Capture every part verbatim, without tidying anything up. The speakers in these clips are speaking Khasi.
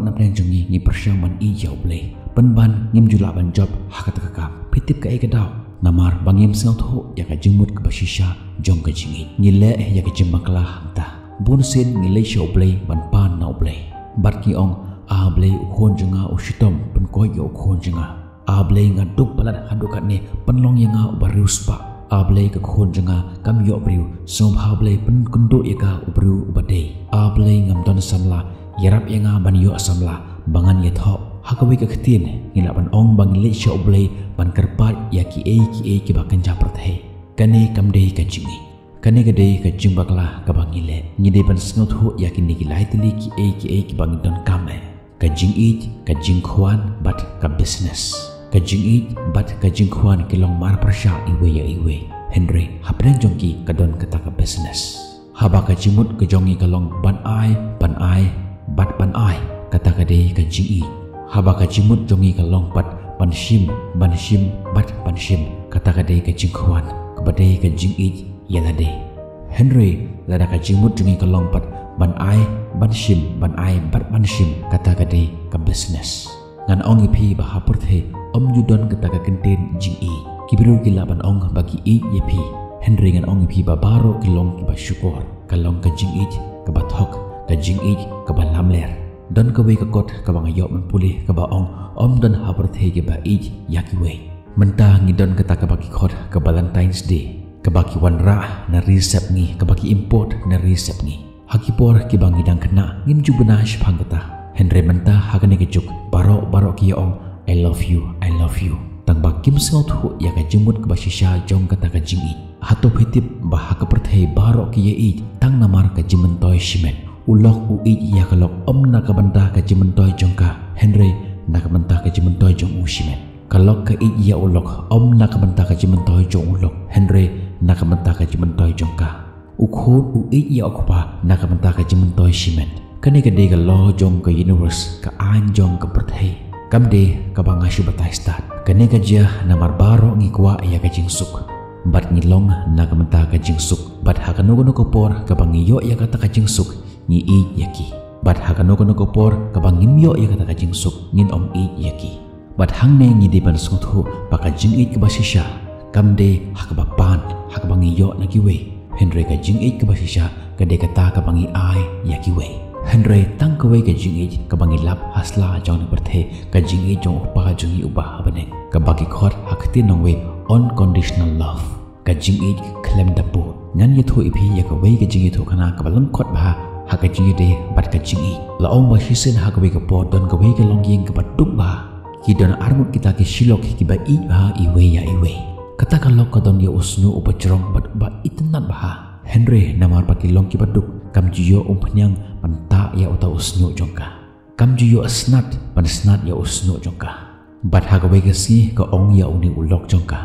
Na pdeng jong ngi ngi pyrshang ban ïeit ïa U Blei. Pynban ngim ju lah ban jop ha kata ka kam. Phi tip kaei ka daw? Namar ba ngim sngewthuh ïa ka jingmut kaba shisha jong ka jingïeit. Ngi leh ïa ka jingbakla hangta. Bun sien ngi leit sha U Blei ban pan na U Blei. Bad ngi ong, A Blei, u khun jong nga u shitom, pynkoit ïa u khun jong nga. A Blei, nga duk palat haduh katne, pynlong ïa nga uba riewspah. A Blei, ka khun jong nga kam ïoh briew, sngewbha Blei pynkynduh ïa ka u briew uba dei. A Blei, ngam don samla, ïarap ïa nga ban ïoh samla ba ngan ïathoh. Ha kawei ka ktien ngi lah ban ong ba ngi leit sha U Blei ban kyrpad ïa kiei kiei kiba kynja pyrthei. Kane kam dei ka jingïeit. Kane ka dei ka jingbakla kaba ngi leh. Ngi dei ban sngewthuh ïa kine ki lai tylli kiei kiei kiba ngi donkam eh. Ka jingïeit, ka jingkhwan bad ka business. Ka jingïeit bad ka jingkhwan ki long marpyrshah iwei ïa iwei. Hynrei hapdeng jong ki ka don kata ka business. Haba ka jingmut ka jong ngi ka long ban ai, ban ai bad ban ai, kata ka dei ka jingïeit. Haba ka jingmut jong ngi ka long pat ban shim, ban shim bad ban shim, kata ka dei ka jingkhwan, kaba dei ka jingïeit ïa lade. Hynrei lada ka jingmut jong ngi ka long pat ban ai, ban shim, ban ai bad ban shim, kata ka dei ka business. Ngan ong ïa phi ba ha pyrthei ym ju don kata ka kyntien jingïeit. Ki briew ki lah ban ong ba ki ïeit ïa phi, hynrei ngan ong ïa phi ba baroh ki long kiba shukor. Ka long ka jingïeit kaba thok, ka jingïeit kaba lamler. Don kawei ka kot kaba nga ïoh ban pule kaba ong, ym don ha pyrthei kiba ïeit ïa kiwei. Mynta ngi don kata kaba ki khot ka Valentine's Day, kaba ki wanrah na ri sepngi, kaba ki import na ri sepngi. Ha ki por kiba ngi dang khynnah ngim ju bna shaphang kata. Hynrei mynta ha kane ka juk baroh baroh ki ïa ong, I love you, I love you. Tang ba kim sngewthuh ïa ka jingmut kaba shisha jong kata ka jingïeit. Hato phi tip ba ha ka pyrthei baroh ki ïa ïeit tang namar ka jingmyntoi shimet? U lok u ïeit ïa ka lok ym na ka bynta ka jingmyntoi jong ka, hynrei na ka bynta ka jingmyntoi jong u shimet. Ka lok ka ïeit ïa u lok ym na ka bynta ka jingmyntoi jong u lok, hynrei na ka bynta ka jingmyntoi jong ka. U khun u ïeit ïa u kpa na ka bynta ka jingmyntoi shimet. Kane ka dei ka law jong ka universe, ka aiñ jong ka pyrthei. Kam dei kaba nga shu batai stad. Kane ka jia namar baroh ngi kwah ïa ka jingsuk. Bad ngi long na ka bynta ka jingsuk. Bad ha kano kano ka por kaba ngi ïoh ïa kata ka jingsuk, ngi ïeit ïa ki. Bad ha kano kano ka por kaba ngim ïoh ïa kata ka jingsuk, ngin ym ïeit ïa ki. Bad hangne ngi dei ban sngewthuh ba ka jingïeit kaba shisha kam dei ha kaba pan, ha kaba ngi ïoh na kiwei. Hynrei ka jingïeit kaba shisha ka dei kata kaba ngi ai ïa kiwei. Hynrei tang kawei ka jingïeit kaba ngi lap ha sla jong ka pyrthei, ka jingïeit jong U Kpa jong ngi uba ha bneng, kaba ki khot ha ka ktien nongwei unconditional love. Ka jingïeit khlem da bud. Ngan ïathuh ïa phi ïa kawei ka jingïathuhkhana kaba lyngkot bha ha ka jingïadei bad ka jingïeit. La ong ba shisien ha kawei ka por don kawei ka longïing kaba duk bha. Ki don arngut kita ki shilok kiba ïeit bha iwei ïa iwei. Kata ka lok ka don ïa u shñiuh uba jrong bad uba itynnad bha. Hynrei namar ba ki long kiba duk, kam ju ïoh umphniang ban tah ïa uta u shñiuh jong ka. Kam ju ïoh snat ban snat ïa u shñiuh jong ka. Bad ha kawei ka sngi ka ong ïa une u lok jong ka,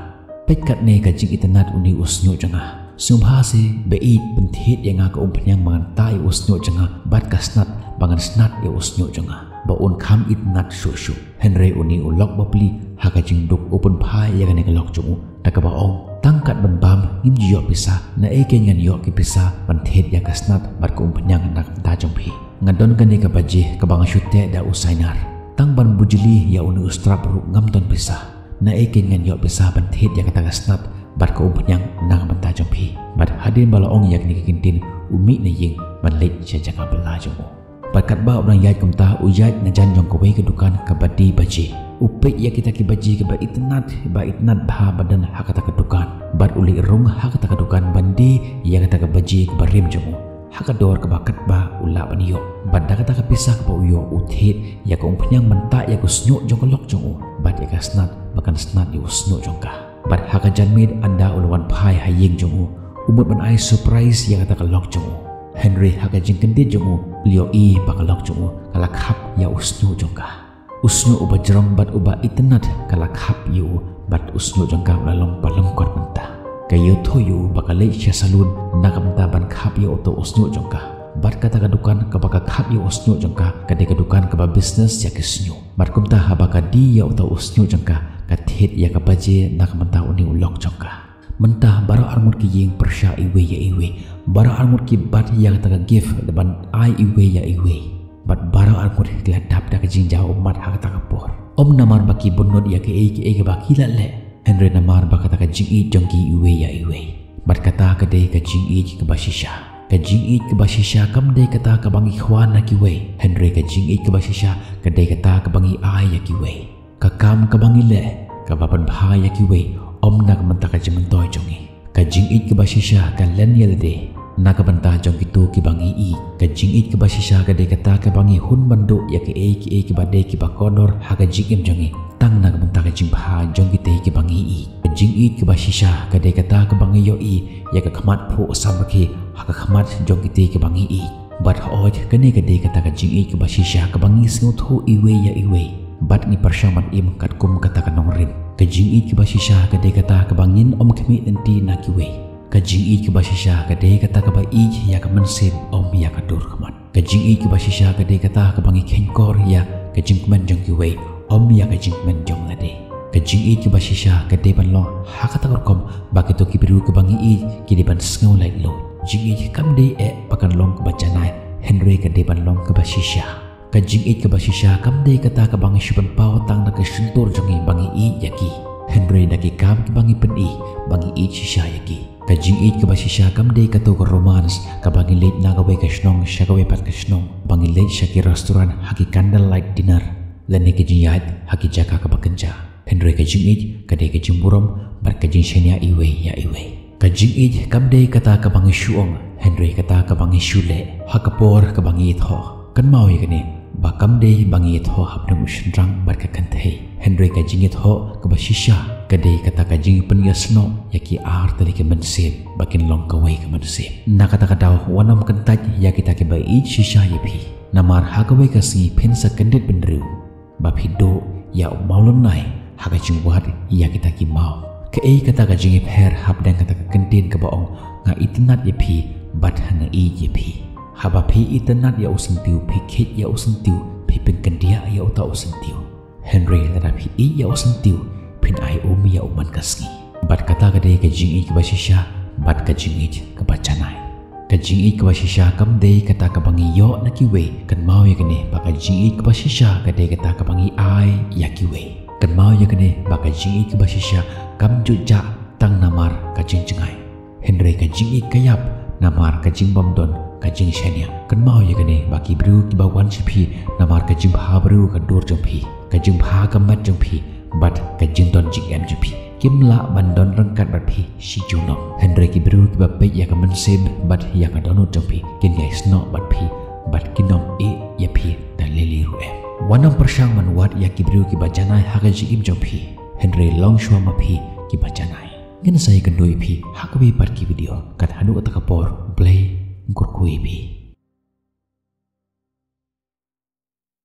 peit katne ka jingitynnad une u shñiuh jong nga. Sngewbha se ba ïeit pynthied ïa nga ka umphniang ba ngan tah ïa u shñiuh jong nga bad ka snat ba ngan snat ïa u shñiuh jong nga, ba un kham itynnad shuh shuh. Hynrei une u lok bapli ha ka jingduk u pynphai ïa kane ka lok jong u da kaba ong, tang kat ban bam ngim ju ïoh pisa, naei kein ngan ïoh ki pisa ban thied ïa ka snat bad ka umphniang na ka bynta jong phi? Nga don kane ka baje kaba nga shu teh da u sainar. Tang ban bujli ïa une u strap ruh ngam don pisa. Naei kein ngan ïoh pisa ban thied ïa kata ka snat bad ka umphniang na ka bynta jong phi? Bad hadien ba la ong ïa kine ki kyntien, u mih na ïing ban leit sha jaka bylla jong u. Bad katba u dang ïaid kumta, u ïaid na jan jong kawei ka dukan kaba die baje. U peit ïa kita ki baje kiba itynnad, ba itynnad bha ba don ha kata ka dukan. Bad u leit rung ha kata ka dukan ban die ïa kata ka baje kaba rim jong u. Ha ka dor kaba katba u lah ban ïoh. Bad da kata ka pisa kaba u ïoh u thied ïa ka umphniang ban tah ïa ka shñiuh jong ka lok jong u, bad ïa ka snat ba kan snat ïa u shñiuh jong ka. Bad ha ka janmiet ynda u la wan phai ha ïing jong u, u mut ban ai surprise ïa kata ka lok jong u. Hynrei ha ka jingkyndit jong u, u la ïohi ba ka lok jong u ka la khap ïa u shñiuh jong ka. U shñiuh uba jrong bad uba itynnad ka la khap ïa u, bad u shñiuh jong ka u la long ba lyngkot mynta. Ka ïathuh ïa u ba ka leit sha salon na ka bynta ban khap ïa uta u shñiuh jong ka. Bad kata ka dukan kaba ka khap ïa u shñiuh jong ka ka dei ka dukan kaba business ïa ki shñiuh. Bad kumta haba ka die ïa uta u shñiuh jong ka, ka thied ïa ka baje na ka bynta une u lok jong ka. Mynta baroh arngut ki ïeng pyrshah iwei ïa iwei. Baroh arngut ki bat ïa kata ka gift da ban ai iwei ïa iwei. Bad baroh arngut ki la dap da ka jingjaw ummat ha kata ka por. Ym namar ba ki bynnud ïa kiei kiei kiba ki la leh, hynrei namar ba kata ka jingïeit jong ki iwei ïa iwei. Bad kata ka dei ka jingïeit kaba shisha. Ka jingïeit kaba shisha kam dei kata kaba ngi khwan na kiwei, hynrei ka jingïeit kaba shisha ka dei kata kaba ngi ai ïa kiwei. Ka kam kaba ngi leh, kaba pynbha ïa kiwei, ym na ka bynta ka jingmyntoi jong ngi. Ka jingïeit kaba shisha ka len ïa lade na ka bynta jong kito kiba ngi ïeit. Ka jingïeit kaba shisha ka dei kata kaba ngi hun ban duh ïa kiei kiei kiba dei kiba kordor ha ka jingim jong ngi, tang na ka bynta ka jingbha jong kito kiba ngi ïeit. Ka jingïeit kaba shisha ka dei kata kaba ngi ïohi ïa ka khmat phuh samrkhie ha ka khmat jong kito kiba ngi ïeit. Bad hooid, kane ka dei kata ka jingïeit kaba shisha kaba ngi sngewthuh iwei ïa iwei. Bad ngi pyrshang ban im katkum kata ka nongrim. Ka jingïeit kaba shisha ka dei kata kaba ngin ym khmih lynti na kiwei. Ka jingïeit kaba shisha ka dei kata kaba ïeit ïa ka mynsiem, ym ïa ka dur khmat. Ka jingïeit kaba shisha ka dei kata kaba ngi kheiñkor ïa ka jingkmen jong kiwei, ym ïa ka jingkmen jong lade. Ka jingïeit kaba shisha ka dei ban long ha kata ka rukom ba kito ki briew kiba ngi ïeit ki dei ban sngew laitluid. Jingïeit kam dei eh ba kan long kaba janai, hynrei ka dei ban long kaba shisha. Ka jingïeit kaba shisha kam dei kata kaba ngi shu pynpaw tang na ka shyntur jong ngi ba ngi ïeit ïa ki, hynrei da ki kam kiba ngi pyni ba ngi ïeit shisha ïa ki. Ka jingïeit kaba shisha kam dei kato ka romance kaba ngi leit na kawei ka shnong sha kawei pat ka shnong, ba ngi leit sha ki restaurant ha ki candlelight dinner, lane ka jingïaid ha ki jaka kaba kynja. Hynrei ka jingïeit ka dei ka jingburom bad ka jingshaniah iwei ïa iwei. Ka jingïeit kam dei kata kaba ngi shu ong, hynrei kata kaba ngi shu leh ha ka por kaba ngi ïathoh. Kynmaw ïa kane, ba kam dei ba ngi ïathoh hapdeng u shynrang bad ka kynthei, hynrei ka jingïathoh kaba shisha ka dei kata ka jingpynïasnoh ïa ki ar tylli ki mynsiem ba kin long kawei ka mynsiem. Na kata ka daw, wat nym kyntait ïa kita kiba ïeit shisha ïa phi, namar ha kawei ka sngi phin sa kyndit bynriew ba phi duh ïa u mawlynnai ha ka jingwad ïa kita ki maw. Kaei kata ka jingïapher hapdeng kata ka kyntien kaba ong, nga itynnad ïa phi bad nga ïeit ïa phi? Haba phi itynnad ïa u syntiew, phi khie ïa u syntiew, phi pynkhyndiah ïa uta u syntiew. Hynrei lada phi ïeit ïa u syntiew, phin ai um ïa u man ka sngi. Bad kata ka dei ka jingïeit kaba shisha bad ka jingïeit kaba janai. Ka jingïeit kaba shisha kam dei kata kaba ngi ïoh na kiwei. Kynmaw ïa kane, ba ka jingïeit kaba shisha ka dei kata kaba ngi ai ïa kiwei. Kynmaw ïa kane, ba ka jingïeit kaba shisha kam ju jah tang namar ka jingjngai, hynrei ka jingïeit ka ïap namar ka jingbymdon ka jingshaniah. Kynmaw ïa kane, ba ki briew kiba wan sha phi namar ka jingbha briew ka dur jong phi, ka jingbha ka met jong phi, bad ka jingdon jingem jong phi, kim lah ban don ryngkat bad phi shi junom. Hynrei ki briew kiba peit ïa ka mynsiem bad ïa ka dohnud jong phi kin ïai snoh bad phi, bad kin ym ïeit ïa phi da lei lei ruh em. Wat nym pyrshang ban wad ïa ki briew kiba janai ha ka jingim jong phi, hynrei long shuwa ma phi kiba janai. Ngin sa ïakynduh ïa phi ha kawei pat ka video. Kat haduh kata ka por, U Blei un kyrkhu ïa phi.